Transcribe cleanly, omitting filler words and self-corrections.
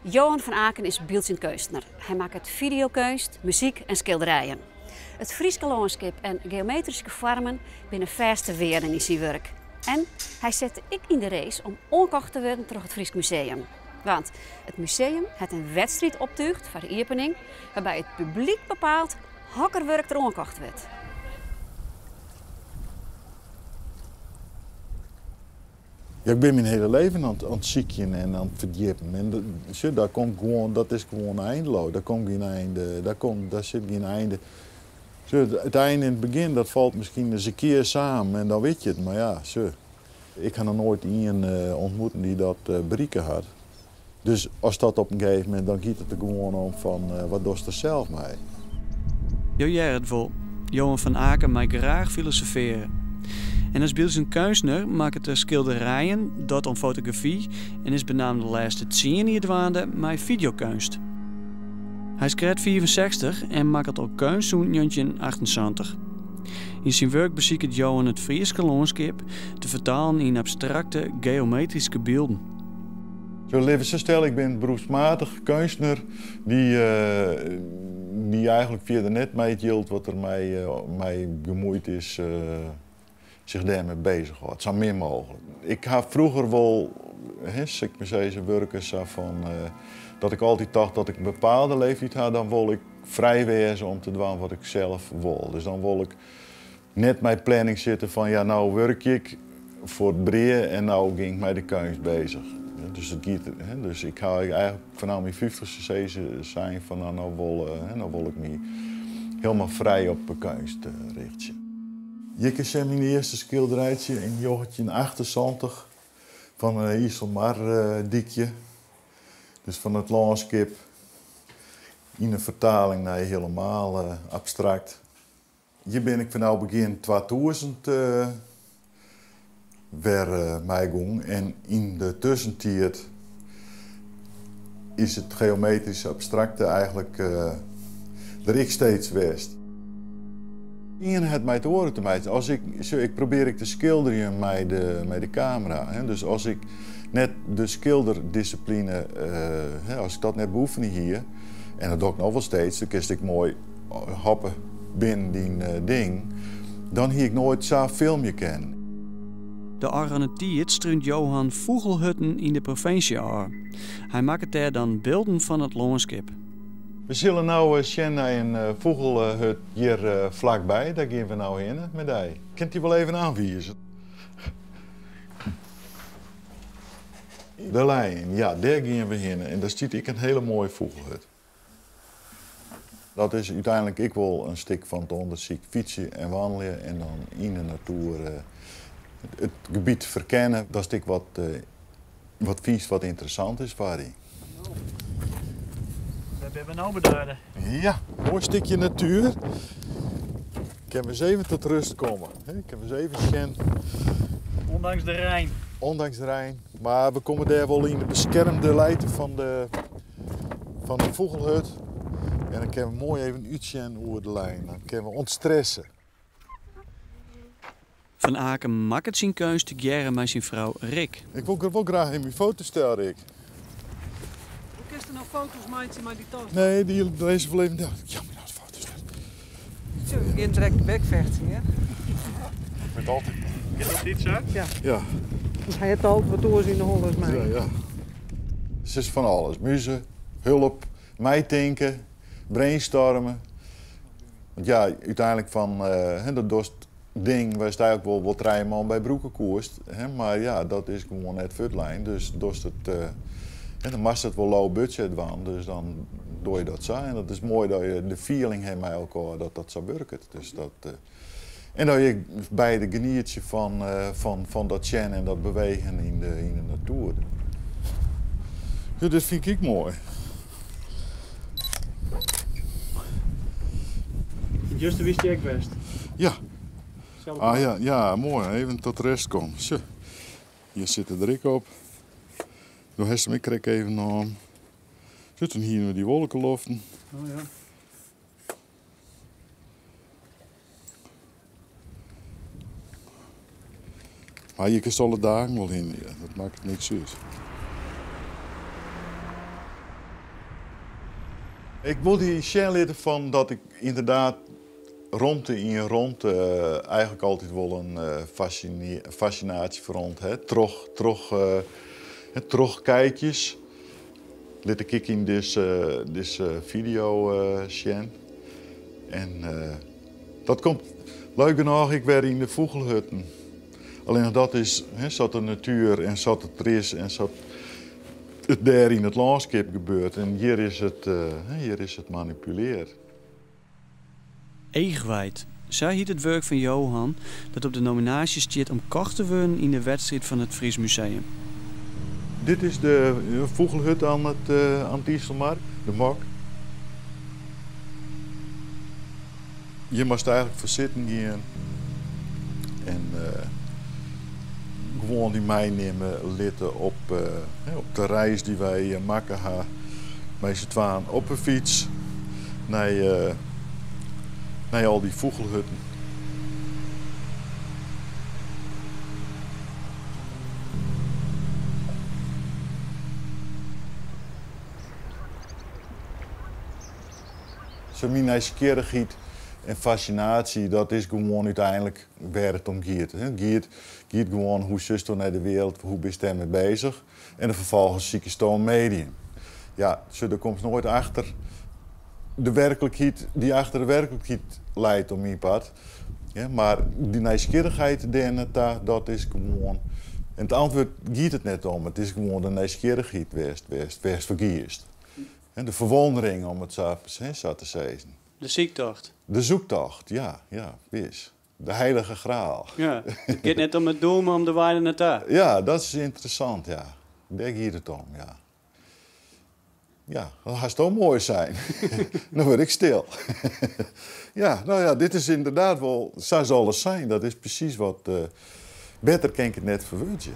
Johan van Aken is byldzjend keunstner. Hy makket fideokeunst, muzyk en skilderijen. It Fryske lânskip en geometryske foarmen binne fêste wearden yn syn wurk. En hy sette ek yn de race om oankocht te wurden troch it Frysk Museum. Want it museum hat in wedstriid optúgd foar de iepening, wêrby it publyk bepaalt hokker wurk der oankocht wurdt. Ja, ik bin myn hiele leven oan it sykjen en oan it ferdjippen. En sjoch, daar komt gewoan, dat is gewoan eindeloos. Daar komt gjin einde, daar komt, daar sit gjin einde. Sjoch, it ein en it begjin, dat falt miskien ris in kear samen en dan wit je it. Mar ja, sjoch, ik ha noch noait ien ontmoeten dy't dat berikke hat. Dus as dat op in gegeven momint, dan giet it der gewoan om fan wat dochst der sels mei. Jo hearre it wol, Johan van Aken mei graach filosofearje. En as byldzjend keunstner makket er skilderijen, docht oan fotografy en is benammen de lêste tsien jier dwaande mei fideokeunst. Hy is krekt 65 en makket al keunst sûnt 1978. Yn syn wurk besiket Johan it Fryske lânskip te fertalen yn abstrakte geometryske bylden. Zo litte we sa stelle, ik bin beroepsmatich keunstner dy't dy eigenlik fierder net mei it jild wat der mei gemoeid is, sich dêrmei beuzighâldt. Sa min mooglik. Ik ha froeger wol, hè, sil ik mar sizze, wurke sa fan dat ik altyd tocht dat ik in bepaalde leeftiid ha, dan wol ik frij wêze om te dwaan wat ik sels wol. Dus dan wol ik net mei planning sitte fan ja, no wurkje ik foar it brea en no gean ik mei de keunst beuzich. Dus it giet, hè, dus ik ha eigenlik fanôf myn fyftichste sizze sein fan no, no wol, hè, no wol ik my hielendal frij op de keunst richtsje. Hjir kin sjen myn earste skilderijtsje yn 1978 fan in Iselmardykje. Dus fan it lânskip yn in fertaling nei hielendal abstrakt. Hjir bin ik fanôf begjin 2000 wer mei gong en yn de tuskentiid is it geometryske abstrakte eigenlik der ek steeds west. Ien hat mei it oare te meitsjen. As ik, sjoch, ik probearje ek te skilderjen mei de kamera. Hè. Dus as ik net de skilderdissipline, hè, as ik dat net beoefene hie, en dat doch ik noch wol steeds, dan kinst ek moai hoppe binnen dyn ding, dan hie ik noait sa filmje kinnen. De ôfrûne tiid strúnt Johan fûgelhutten yn de provinsje ôf. Hy makket dêr dan bylden fan it lânskip. We sille no sjen nei in fûgelhut hjir flakby. Dêr gean we no hinne mei dy. Kin dy wol even oanwize? De Leien, ja, dêr gean we hinne. En dêr stiet ek in hiele moaie fûgelhut. Dat is úteinlik ek wol in stik fan it ûndersyk. Fytse en wannelje en dan yn de natuer it gebiet ferkenne. Dat is ek wat fynst wat ynteressant is foar dy. Dêr binne we no bedarre. Ja, moai stikje natuer. Kinne we ris even tot rust komme. Kinne we ris even sjen. Ûndanks de rein. Ûndanks de rein. Mar we komme dêr wol yn de beskermde lijte fan de fûgelhut. En dan kinne we moai even útsjen oer de lijn. Dan kinne we ûntstresse. Van Aken makket syn keunst tegearre mei syn frou Rik. Ik wol wol graach yn myn foto stelle, Rik. Hoe kinst der no foto's meitsje mei dy tas? Nee, dy lizze wol even del. Jammer dat de foto's net. Zo, we begjinne direkt de bekfechting, hè? Met altyd. Giet dat iets sa? Ja. Ja. Want hy hat altyd wat oars yn de holle as my. Ja, ja. Se is fan alles. Muze, hulp, meitinke, brainstormen. Want ja, úteinlik fan, hè, dat dochst ding wêr'tst eigenlik wol trije man by brûke koest. Hè, mar ja, dat is gewoan net fuortlein. Dus dochst it, hè, dan moatst it wol low budget dwaan. Dus dan doch je dat sa. En dat is moai dat je de feeling ha mei elkoar dat dat sa wurket. Dus dat, en dat je beide genietsje fan dat sjen en dat bewegen yn de natuer. Ja, dit fyn ik moai. Juster wist je ek bêst. Ja. Zelf Ah, ja, ja, moai. Even tot rêst komme. Zo. Hjir sit de druk op. Do hast him ek krekt even oan. Sitten hjir dy wolkeloften. Oh ja. Mar je kinst alle dagen wol hin, ja. Dat makket niks út. Ik wol dy sjen litte fan dat ik ynderdaad romte yn romte eigenlik altyd wol in fascinaasje foar hân ha. Troch, troch, troch kijkjes lit ik ek yn dizze, dizze fideo sjen. En dat komt leuk genôch ek wer yn de fûgelhutten. Allinnich dat is, hè, sa't de natuer en sa't it der is en sa't it dêr yn it lânskip gebeurt. En hjir is it manipulearre. Eachwijd. Sa hjit it wurk fan Johan dat op de nominaasje stiet om kocht te wurden yn de wedstriid fan it Fries Museum. Dit is de fûgelhut oan it Iselmar, de Mok. Je moast eigenlik foar sitten gean en gewoan dy meinimme litte op de reis dy't wy makke ha mei syn twaen op 'e fyts nei al dy fûgelhutten. Sa myn nijsgjirrichheid en fascinaasje, dat is gewoan úteinlik wêr't it om giet. It giet gewoan hoe sjochsto nei de wereld, hoe bist dêrmei beuzich en dan ferfolgens sykjesto in medium. Ja, sa, der komst noait achter de werklikheid dy't achter de werklikheid leit om myn part. Ja, mar dy nijsgjirrichheid dêrnei, dat is gewoan. En it antwurd giet it net om, it is gewoan de nijsgjirrichheid wêr'tst foar giest. En de ferwûndering, om it sa, hè, sa te sizzen. De syktocht. De zoektocht, ja, wis. De heilige graal. Ja, it giet net om it doel, mar om de wei nei ta. Ja, dat is ynteressant, ja. Dêr giet it om, ja. Ja, dat hast al moai sein. Dan wurd ik stil. Ja, no ja, dit is ynderdaad wol, sa sil it sein. Dat is presys wat, better kin ik it net ferwurdzje.